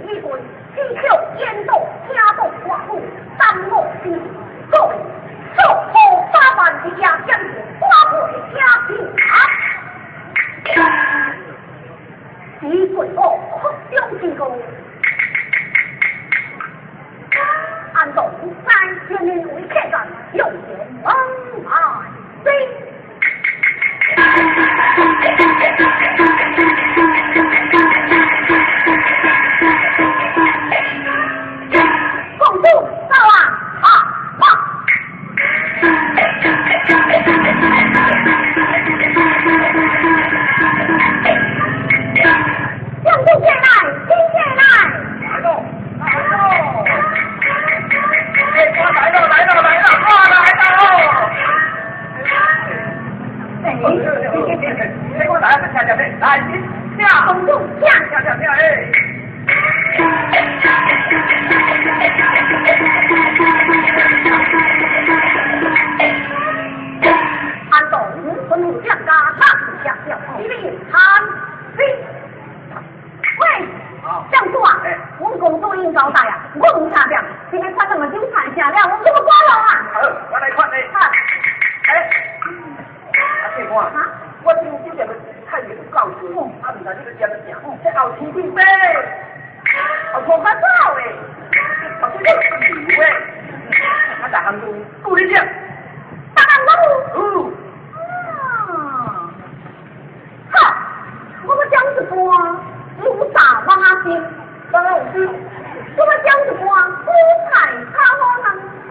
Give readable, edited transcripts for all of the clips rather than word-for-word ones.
以军，喜曲演奏，听动歌舞，三五之时，所以数号八万一夜将近，花会听听。只为我曲中之歌，安东在人民为客栈，用言往来飞。公主到啊！啊啊！将军进来，进来！来喽，来喽！我来了，来了，来了，我来了！哎，我来了，请请来，请，公主请，请请请，哎。安东，吩咐将家纳下轿，你参飞。喂，将主啊，阮公主已经交代啊，阮下店，今日穿两个酒菜食了，阮就要赶路啊。好，我来看你。哎，阿客官，我今酒店的菜有够多，啊，毋知你个点正，这后天顶杯，后土较早的，后这个牛的，啊，逐项都顾你吃。逐项拢有。有。啊，好，我要讲一半油炸蠓仔煎，蠓仔有煎。我要讲一半韭菜炒好卵，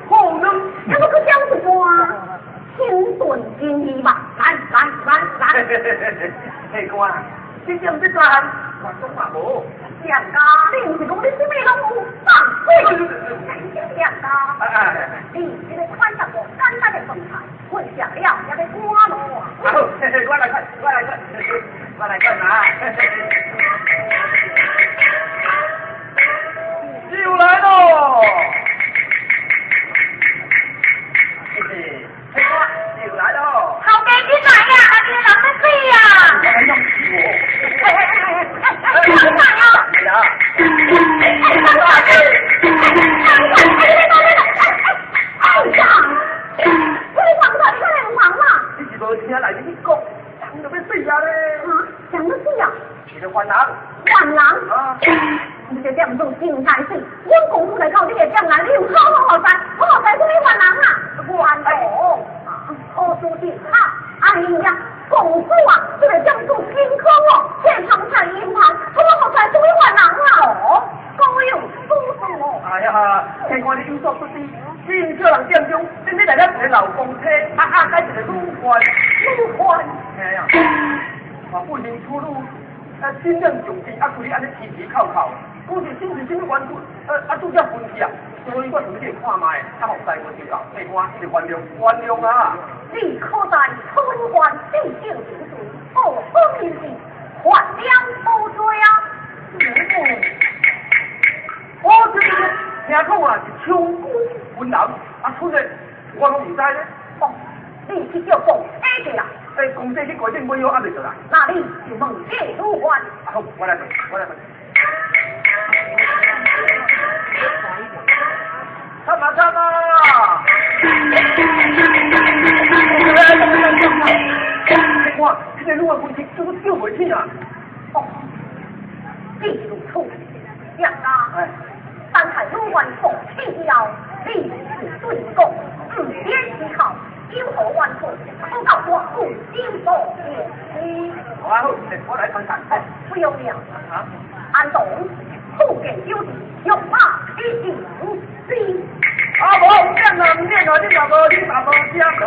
好卵。还要阁讲一半清炖金鱼肉，来来来来。客官，你点这三项，我总嘛无。店家，你毋是讲你啥物拢有？放屁！店家，你这个款待我简单的饭菜，阮食了也要赶路啊。好，我来看，我来看，我来看啊。又来喽！嘿嘿，客官又来喽！头家你来呀，阿爹人要死啊！我来弄死我！哎哎哎哎哎，你来啊！来啊！哎哎呀！你忙啥？你可能忙嘛？你是无听内面去讲，人就欲死啊咧！啊，人欲死啊？是个犯人。犯人？啊！你这店主真该死！阮公府来到你的店内，你有好好好在，好好在什么犯人啊？冤枉！好事情哈！哎呀，公主啊，这个店主真可恶，这汤菜银盘，好好在什么犯人啊？哦，各有所属哦。哎呀，听看你有所不知，真少人店中，真你来了一个老公车，啊啊，改一个女官，女官。嘿呀，啊，不幸出入，啊，身量重地，啊，规日按呢起起扣扣，讲是真是啥物缘故，啊，拄则分去啊，所以我想欲去看觅，啊，予师傅知道，客官，你就原谅，原谅啊。你可知春官必定之罪，哦，好名字，犯了无罪啊？哦，对对对，听讲啊是长久分人，啊，出的我拢毋知咧。哦，你去叫公姐去啦。哎，公姐去街顶买药还袂倒来。那你就问这女官。好，我来问，我来问。参嘛参嘛！我这个女官分析，怎么叫袂醒啊？哦，既如此，两家。但系女官奉旨以后，你是对讲，毋免思考，有何冤屈，可到大府有所言辞。好啊好，我来传达。哦，不用了。啊？安东，富贵有时，用马起行是。啊无，毋免啦，毋免啦，你若无，你若无吃无。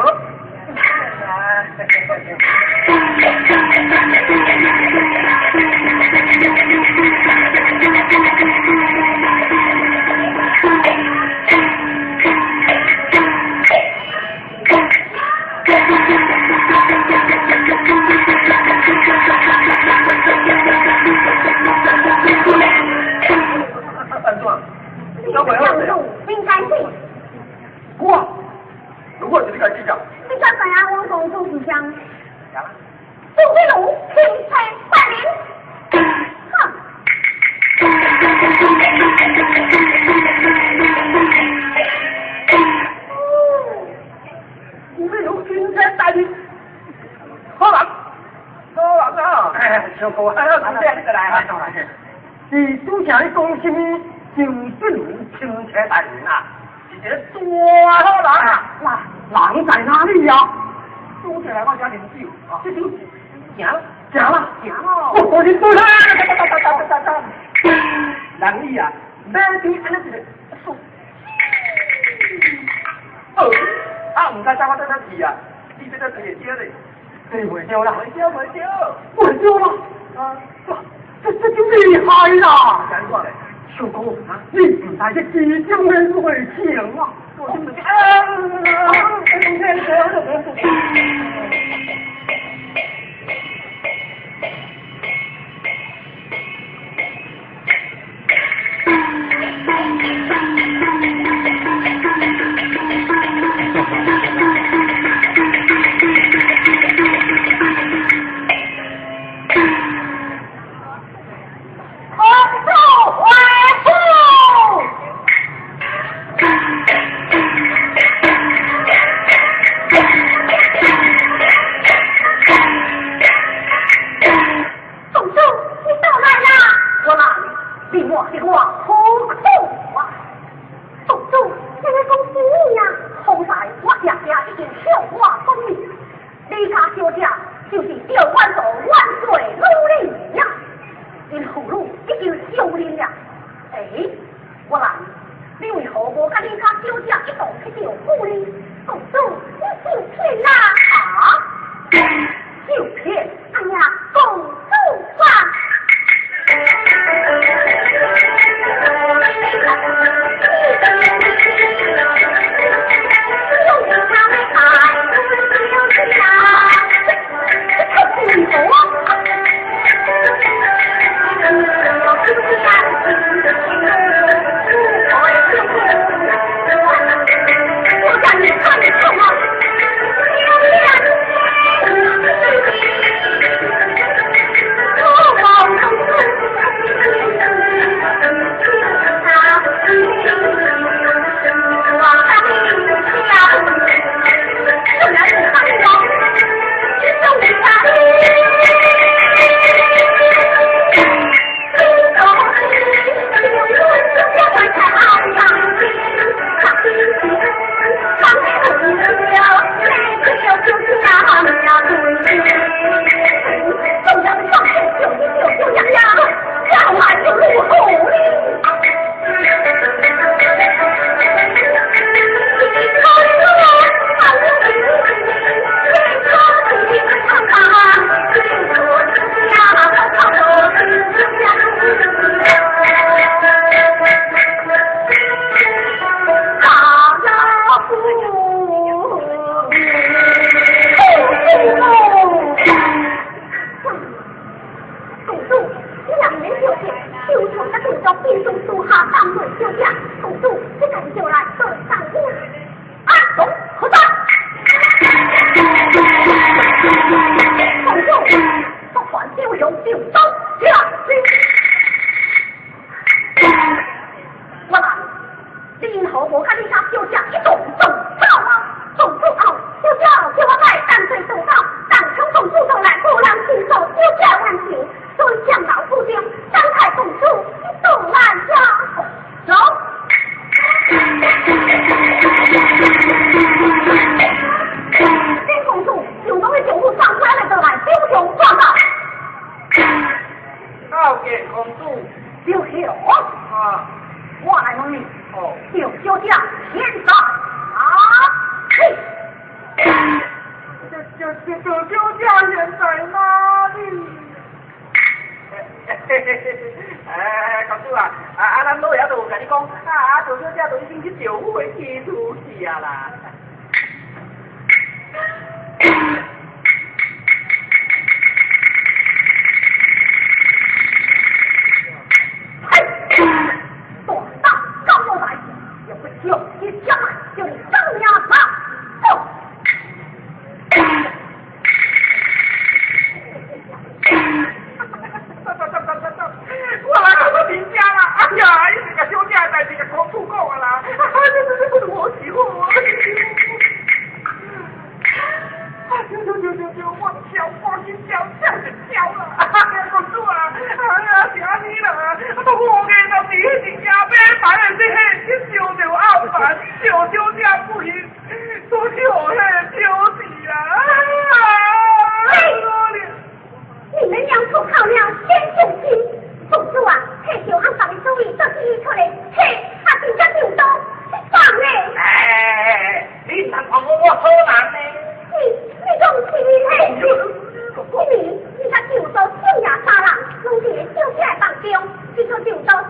安怎？你这样做应该死。我，如果是你家己讲。你敢知影阮公主是谁？朱飞龙钦差大人。哼。講什麼張俊龍親戚大人啊，是一個大好人啊！那人在哪裡呀？拄起來我才啉酒，這酒行行啦，行咯！我啉醉啦！人伊啊，馬邊按呢一個數，啊，毋知走我倒倒去啊？你這個對會對咧？對袂對啦？袂對，袂對，袂對啦！啊，這就厲害啦！怎講咧？小哥，你毋知這其中的內情啊！我唔知啊！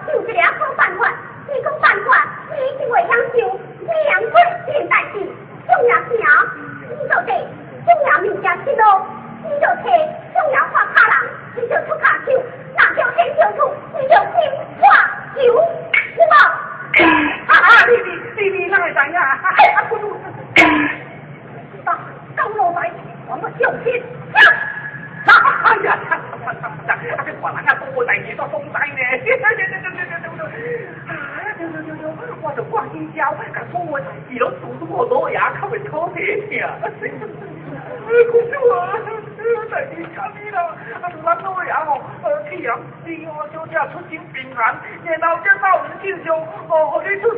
就一个好辦法。你講辦法，你就會享受兩國這件代誌。相爺行，你就得相爺物件失落，你就提相爺發卡人，你就出跤手，若叫天小處，你就金破球，有無？啊！你哪會知影？啊，不如，高老來，我們小心。哎呀，啊，這別人啊，多代誌都爽哉呢。對對對對對對對。啊，對對對對，我就掛起招，共所有代誌攏拄拄予老爺較袂討提疼。公主啊，代誌啥物啦？啊，就咱老爺吼，去人李王小姐出征平安，然後才到人進上，哦，予你出